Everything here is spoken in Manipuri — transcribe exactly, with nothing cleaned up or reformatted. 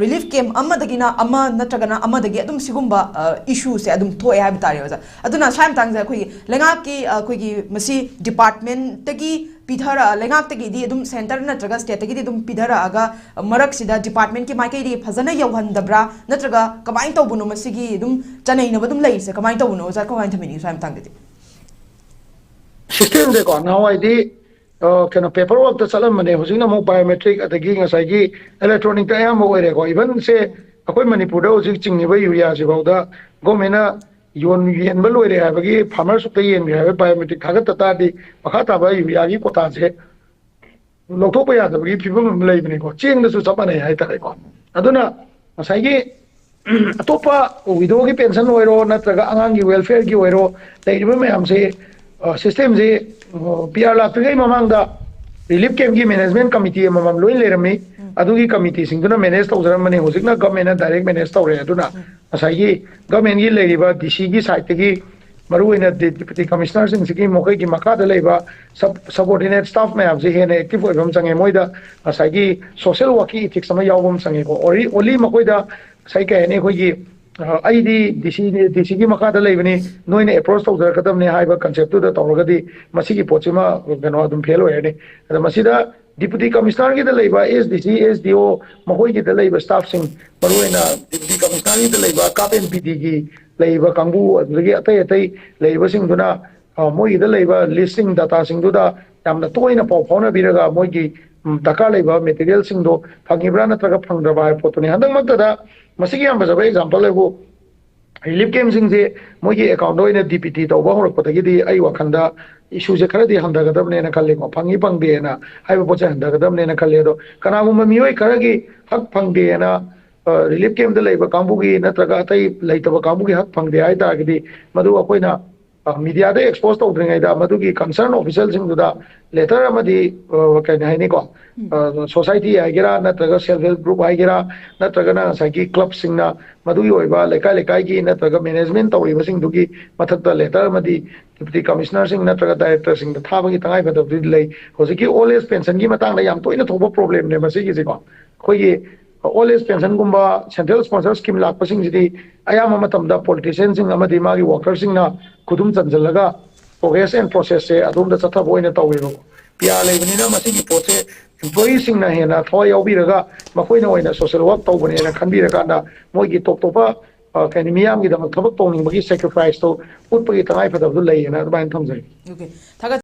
ꯔꯤꯂꯤꯐ ꯀꯦꯝ ꯑꯃꯗꯒꯤꯅ ꯑꯃ ꯅꯠꯇ꯭ꯔꯒꯅ ꯑꯃꯗꯒꯤ ꯑꯗꯨꯝ ꯁꯤꯒꯨꯝꯕ ꯏꯁꯨꯁꯦ ꯑꯗꯨꯝ ꯊꯣꯛꯑꯦ ꯍꯥꯏꯕ ꯇꯥꯔꯦ ꯑꯣꯖꯥ꯫ ꯑꯗꯨꯅ ꯁ꯭ꯋꯥꯏ ꯃꯇꯥꯡꯁꯦ ꯑꯩꯈꯣꯏꯒꯤ ꯂꯩꯉꯥꯛꯀꯤ ꯑꯩꯈꯣꯏꯒꯤ ꯃꯁꯤ ꯗꯤꯄꯥꯔꯠꯃꯦꯟꯠꯇꯒꯤ ꯄꯤꯊꯔ ꯂꯩꯉꯥꯛꯇꯒꯤꯗꯤ ꯑꯗꯨꯝ ꯁꯦꯟꯇꯔ ꯅꯠꯇ꯭ꯔꯒ ꯁ꯭ꯇꯦꯠꯇꯒꯤ ꯑꯗꯨꯝ ꯄꯤꯊꯔꯛꯑꯒ ꯃꯔꯛꯁꯤꯗ ꯗꯤꯄꯥꯔꯠꯃꯦꯟꯠꯀꯤ ꯃꯥꯏꯀꯩꯗꯒꯤ ꯐꯖꯅ ꯌꯧꯍꯟꯗꯕ꯭ꯔꯥ, ꯅꯠꯇ꯭ꯔꯒ ꯀꯃꯥꯏꯅ ꯇꯧꯕꯅꯣ ꯃꯁꯤꯒꯤ ꯑꯗꯨꯝ ꯆꯅꯩꯅꯕ ꯑꯗꯨꯝ ꯂꯩꯔꯤꯁꯦ ꯀꯃꯥꯏꯅ ꯇꯧꯕꯅꯣ ꯑꯣꯖꯥ? ꯀꯃꯥꯏꯅ ꯊꯝꯕꯤꯅꯤꯡꯉꯤ ꯁ꯭ꯋꯥꯏ ꯃꯇꯥꯡꯗꯗꯤ? ꯁꯤꯁꯇꯦꯝꯁꯦꯀꯣ ꯅꯍꯥꯟꯋꯥꯏꯗꯤ ꯀꯩꯅꯣ ꯄꯦꯄꯔ ꯋꯥꯔꯛꯇ ꯆꯠꯂꯝꯕꯅꯦ, ꯍꯧꯖꯤꯛꯅ ꯑꯃꯨꯛ ꯕꯥꯏꯑꯣꯃꯦꯇ꯭ꯔꯤꯛ ꯑꯗꯒꯤ ꯉꯁꯥꯏꯒꯤ ꯏꯂꯦꯛꯇ꯭ꯔꯣꯅꯤꯛꯇ ꯑꯌꯥꯝꯕ ꯑꯣꯏꯔꯦꯀꯣ꯫ ꯏꯚꯟꯁꯦ ꯑꯩꯈꯣꯏ ꯃꯅꯤꯄꯨꯔꯗ ꯍꯧꯖꯤꯛ ꯆꯤꯡꯉꯤꯕ ꯌꯨꯔꯤꯌꯥꯁꯤꯐꯥꯎꯗ ꯒꯣꯔꯃꯦꯟꯅ ꯌꯣꯟ ꯌꯦꯟꯕ ꯂꯣꯏꯔꯦ ꯍꯥꯏꯕꯒꯤ ꯐꯥꯔꯃꯔ ꯁꯨꯛꯇ ꯌꯦꯟꯈ꯭ꯔꯦ ꯍꯥꯏꯕꯒꯤ ꯕꯥꯏꯑꯣꯃꯦꯇ꯭ꯔꯤꯛ ꯊꯥꯒꯠꯇ ꯇꯥꯔꯗꯤ ꯃꯈꯥ ꯇꯥꯕ ꯌꯨꯔꯤꯌꯥꯒꯤ ꯀꯣꯇꯥꯁꯦ ꯂꯧꯊꯣꯛꯄ ꯌꯥꯗꯕꯒꯤ ꯐꯤꯕꯝ ꯑꯃ ꯂꯩꯕꯅꯤꯀꯣ꯫ ꯆꯦꯡꯗꯁꯨ ꯆꯞ ꯃꯥꯟꯅꯩ ꯍꯥꯏꯇꯥꯔꯦꯀꯣ꯫ ꯑꯗꯨꯅ ꯉꯁꯥꯏꯒꯤ ꯑꯇꯣꯞꯄ ꯋꯤꯗꯣꯒꯤ ꯄꯦꯟꯁꯟ ꯑꯣꯏꯔꯣ ꯅꯠꯇ꯭ꯔꯒ ꯑꯉꯥꯡꯒꯤ ꯋꯦꯜꯐꯤꯌꯔꯒꯤ ꯑꯣꯏꯔꯣ, ꯂꯩꯔꯤꯕ ꯃꯌꯥꯝꯁꯦ ꯁꯤꯁꯇꯦꯝꯁꯦ ꯄꯤ ꯑꯥꯔ ꯂꯥꯛꯇ꯭ꯔꯤꯉꯩ ꯃꯃꯥꯡꯗ ꯔꯤꯂꯤꯐ ꯀꯦꯝꯒꯤ ꯃꯦꯅꯦꯖꯃꯦꯟ ꯀꯃꯤꯇꯤ ꯑꯃꯃꯝ ꯂꯣꯏ ꯂꯩꯔꯝꯃꯤ꯫ ꯑꯗꯨꯒꯤ ꯀꯃꯤꯇꯤꯁꯤꯡꯗꯨꯅ ꯃꯦꯅꯦꯖ ꯇꯧꯖꯔꯝꯕꯅꯤ꯫ ꯍꯧꯖꯤꯛꯅ ꯒꯃꯦꯟꯅ ꯗꯥꯏꯔꯦꯛ ꯃꯦꯅꯦꯖ ꯇꯧꯔꯦ꯫ ꯑꯗꯨꯅ ꯉꯁꯥꯏꯒꯤ ꯒꯃꯦꯟꯒꯤ ꯂꯩꯔꯤꯕ ꯗꯤ ꯁꯤꯒꯤ ꯁꯥꯏꯠꯇꯒꯤ ꯃꯔꯨꯑꯣꯏꯅ ꯗꯤꯄ꯭ꯌꯨꯇꯤ ꯀꯃꯤꯁꯅꯔꯁꯤꯡꯁꯤꯒꯤ ꯃꯈꯣꯏꯒꯤ ꯃꯈꯥꯗ ꯂꯩꯕ ꯁꯕꯑꯣꯔꯗꯤꯅꯦꯠ ꯁ꯭ꯇꯥꯐ ꯃꯌꯥꯝꯁꯦ ꯍꯦꯟꯅ ꯑꯦꯛꯇꯤꯚ ꯑꯣꯏꯕ ꯑꯃ ꯆꯪꯉꯦ꯫ ꯃꯣꯏꯗ ꯉꯁꯥꯏꯒꯤ ꯁꯣꯁꯦꯜ ꯋꯥꯔꯛꯀꯤ ꯏꯊꯤꯛꯁ ꯑꯃ ꯌꯥꯎꯕ ꯑꯃ ꯆꯪꯉꯦꯀꯣ꯫ ꯑꯣꯟꯂꯤ ꯑꯣꯟꯂꯤ ꯃꯈꯣꯏꯗ ꯉꯁꯥꯏ ꯀꯩ ꯍꯥꯏꯅꯤ, ꯑꯩꯈꯣꯏꯒꯤ ꯑꯩꯗꯤ ꯗꯤ ꯁꯤ ꯗꯤ ꯁꯤꯒꯤ ꯃꯈꯥꯗ ꯂꯩꯕꯅꯤ, ꯅꯣꯏꯅ ꯑꯦꯄ꯭ꯔꯣꯁ ꯇꯧꯖꯔꯛꯀꯗꯕꯅꯤ ꯍꯥꯏꯕ ꯀꯟꯁꯦꯞꯇꯨꯗ ꯇꯧꯔꯒꯗꯤ ꯃꯁꯤꯒꯤ ꯄꯣꯠꯁꯤꯃ ꯀꯩꯅꯣ ꯑꯗꯨꯝ ꯐꯦꯜ ꯑꯣꯏꯔꯅꯤ꯫ ꯑꯗ ꯃꯁꯤꯗ ꯗꯤꯄ꯭ꯌꯨꯇꯤ ꯀꯃꯤꯁꯅꯔꯒꯤꯗ ꯂꯩꯕ ꯑꯦꯁ ꯗꯤ ꯁꯤ, ꯑꯦꯁ ꯗꯤ ꯑꯣ, ꯃꯈꯣꯏꯒꯤꯗ ꯂꯩꯕ ꯁ꯭ꯇꯥꯐꯁꯤꯡ, ꯃꯔꯨꯑꯣꯏꯅ ꯗꯤꯄ꯭ꯌꯨꯇꯤ ꯀꯃꯤꯁꯅꯔꯒꯤꯗ ꯂꯩꯕ ꯀꯥꯞ ꯑꯦꯟ ꯄꯤ ꯗꯤꯒꯤ ꯂꯩꯔꯤꯕ ꯀꯥꯡꯕꯨ, ꯑꯗꯨꯗꯒꯤ ꯑꯇꯩ ꯑꯇꯩ ꯂꯩꯔꯤꯕꯁꯤꯡꯗꯨꯅ ꯃꯣꯏꯒꯤꯗ ꯂꯩꯕ ꯂꯤꯁꯁꯤꯡ, ꯗꯇꯥꯁꯤꯡꯗꯨꯗ ꯌꯥꯝꯅ ꯇꯣꯏꯅ ꯄꯥꯎ ꯐꯥꯎꯅꯕꯤꯔꯒ ꯃꯣꯏꯒꯤ ꯗꯔꯀꯥꯔ ꯂꯩꯕ ꯃꯦꯇꯔꯤꯌꯦꯜꯁꯤꯡꯗꯣ ꯐꯪꯉꯤꯕ꯭ꯔꯥ ꯅꯠꯇ꯭ꯔꯒ ꯐꯪꯗ꯭ꯔꯕ ꯍꯥꯏꯕ ꯄꯣꯠꯇꯨꯅꯤ꯫ ꯍꯟꯗꯛꯃꯛꯇꯗ ꯃꯁꯤꯒꯤ ꯌꯥꯝ ꯐꯖꯕ ꯑꯦꯛꯖꯥꯝꯄꯜ ꯍꯥꯏꯕꯨ ꯔꯤꯂꯤꯐ ꯀꯦꯝꯁꯤꯡꯁꯦ ꯃꯣꯏꯒꯤ ꯑꯦꯀꯥꯎꯟꯗ ꯑꯣꯏꯅ ꯗꯤ ꯄꯤ ꯇꯤ ꯇꯧꯕ ꯍꯧꯔꯛꯄꯗꯒꯤꯗꯤ ꯑꯩ ꯋꯥꯈꯜꯗ ꯏꯁꯨꯁꯦ ꯈꯔꯗꯤ ꯍꯟꯊꯒꯗꯕꯅꯦꯅ ꯈꯜꯂꯤꯀꯣ꯫ ꯐꯪꯉꯤ ꯐꯪꯗꯦꯅ ꯍꯥꯏꯕ ꯄꯣꯠꯁꯦ ꯍꯟꯊꯒꯗꯕꯅꯦꯅ ꯈꯜꯂꯤ꯫ ꯑꯗꯣ ꯀꯅꯥꯒꯨꯝꯕ ꯃꯤꯑꯣꯏ ꯈꯔꯒꯤ ꯍꯛ ꯐꯪꯗꯦꯅ ꯔꯤꯂꯤꯐ ꯀꯦꯝꯞꯇ ꯂꯩꯕ ꯀꯥꯡꯕꯨꯒꯤ ꯅꯠꯇ꯭ꯔꯒ ꯑꯇꯩ ꯂꯩꯇꯕ ꯀꯥꯡꯕꯨꯒꯤ ꯍꯛ ꯐꯪꯗꯦ ꯍꯥꯏ ꯇꯥꯔꯒꯗꯤ ꯃꯗꯨ ꯑꯩꯈꯣꯏꯅ ꯃꯤꯗꯤꯌꯥꯗ ꯑꯦꯛꯁꯄꯣꯖ ꯇꯧꯗ꯭ꯔꯤꯉꯩꯗ ꯃꯗꯨꯒꯤ ꯀꯟꯁꯔꯟ ꯑꯣꯐꯤꯁꯦꯜꯁꯤꯡꯗꯨꯗ ꯂꯦꯇꯔ ꯑꯃꯗꯤ ꯀꯩ ꯍꯥꯏꯅꯤꯀꯣ, ꯁꯣꯁꯥꯏꯇꯤ ꯍꯥꯏꯒꯦꯔꯥ ꯅꯠꯇ꯭ꯔꯒ ꯁꯦꯜꯐ ꯍꯦꯜꯞ ꯒ꯭ꯔꯨꯞ ꯍꯥꯏꯒꯦꯔꯥ ꯅꯠꯇ꯭ꯔꯒꯅ ꯉꯁꯥꯏꯒꯤ ꯀ꯭ꯂꯕꯁꯤꯡꯅ ꯃꯗꯨꯒꯤ ꯑꯣꯏꯕ ꯂꯩꯀꯥꯏ ꯂꯩꯀꯥꯏꯒꯤ ꯅꯠꯇ꯭ꯔꯒ ꯃꯦꯅꯦꯖꯃꯦꯟ ꯇꯧꯔꯤꯕꯁꯤꯡꯗꯨꯒꯤ ꯃꯊꯛꯇ ꯂꯦꯇꯔ ꯑꯃꯗꯤ ꯗꯤꯄ꯭ꯌꯨꯇꯤ ꯀꯃꯤꯁꯅꯔꯁꯤꯡ ꯅꯠꯇ꯭ꯔꯒ ꯗꯥꯏꯔꯦꯛꯇꯔꯁꯤꯡꯗ ꯊꯥꯕꯒꯤ ꯇꯉꯥꯏꯐꯗꯕꯗꯤ ꯂꯩ꯫ ꯍꯧꯖꯤꯛꯀꯤ ꯑꯣꯜ ꯑꯦꯖ ꯄꯦꯟꯁꯟꯒꯤ ꯃꯇꯥꯡꯗ ꯌꯥꯝ ꯇꯣꯏꯅ ꯊꯣꯛꯄ ꯄ꯭ꯔꯣꯕ꯭ꯂꯦꯝꯅꯦ ꯃꯁꯤꯒꯤꯁꯤꯀꯣ꯫ ꯑꯩꯈꯣꯏꯒꯤ ꯑꯣꯜ ꯑꯦꯖ ꯄꯦꯟꯁꯟꯒꯨꯝꯕ ꯁꯦꯟꯇ꯭ꯔꯦꯜ ꯁ꯭ꯄꯣꯟꯁꯔ ꯁ꯭ꯀꯤꯝ ꯂꯥꯛꯄꯁꯤꯡꯁꯤꯗꯤ ꯑꯌꯥꯝꯕ ꯃꯇꯝꯗ ꯄꯣꯂꯤꯇꯤꯁꯤꯌꯥꯟꯁꯤꯡ ꯑꯃꯗꯤ ꯃꯥꯒꯤ ꯋꯥꯔꯀꯔꯁꯤꯡꯅ ꯈꯨꯗꯨꯝ ꯆꯟꯁꯤꯜꯂꯒ ꯄ꯭ꯔꯣꯒ꯭ꯔꯦꯁ ꯑꯦꯟ ꯄ꯭ꯔꯣꯁꯦꯁꯁꯦ ꯑꯗꯣꯝꯗ ꯆꯠꯊꯕ ꯑꯣꯏꯅ ꯇꯧꯋꯦꯕꯀꯣ꯫ ꯄꯤ ꯑꯥꯔ ꯂꯩꯕꯅꯤꯅ ꯃꯁꯤꯒꯤ ꯄꯣꯠꯁꯦ ꯏꯝꯄ꯭ꯂꯣꯌꯤꯁꯤꯡꯅ ꯍꯦꯟꯅ ꯊꯋꯥꯏ ꯌꯥꯎꯕꯤꯔꯒ ꯃꯈꯣꯏꯅ ꯑꯣꯏꯅ ꯁꯣꯁꯦꯜ ꯋꯥꯔꯛ ꯇꯧꯕꯅꯦꯅ ꯈꯟꯕꯤꯔꯀꯥꯟꯗ ꯃꯣꯏꯒꯤ ꯇꯣꯞ ꯇꯣꯞꯄ ꯀꯩꯅꯣ ꯃꯤꯌꯥꯝꯒꯤꯗꯃꯛ ꯊꯕꯛ ꯇꯧꯅꯤꯡꯕꯒꯤ ꯁꯦꯀ꯭ꯔꯤꯐꯥꯏꯁꯇꯣ ꯎꯠꯄꯒꯤ ꯇꯉꯥꯏꯐꯗꯕꯗꯨ ꯂꯩꯌꯦꯅ ꯑꯗꯨꯃꯥꯏꯅ ꯊꯝꯖꯒꯦ꯫ Okay, ꯊꯥꯒꯠ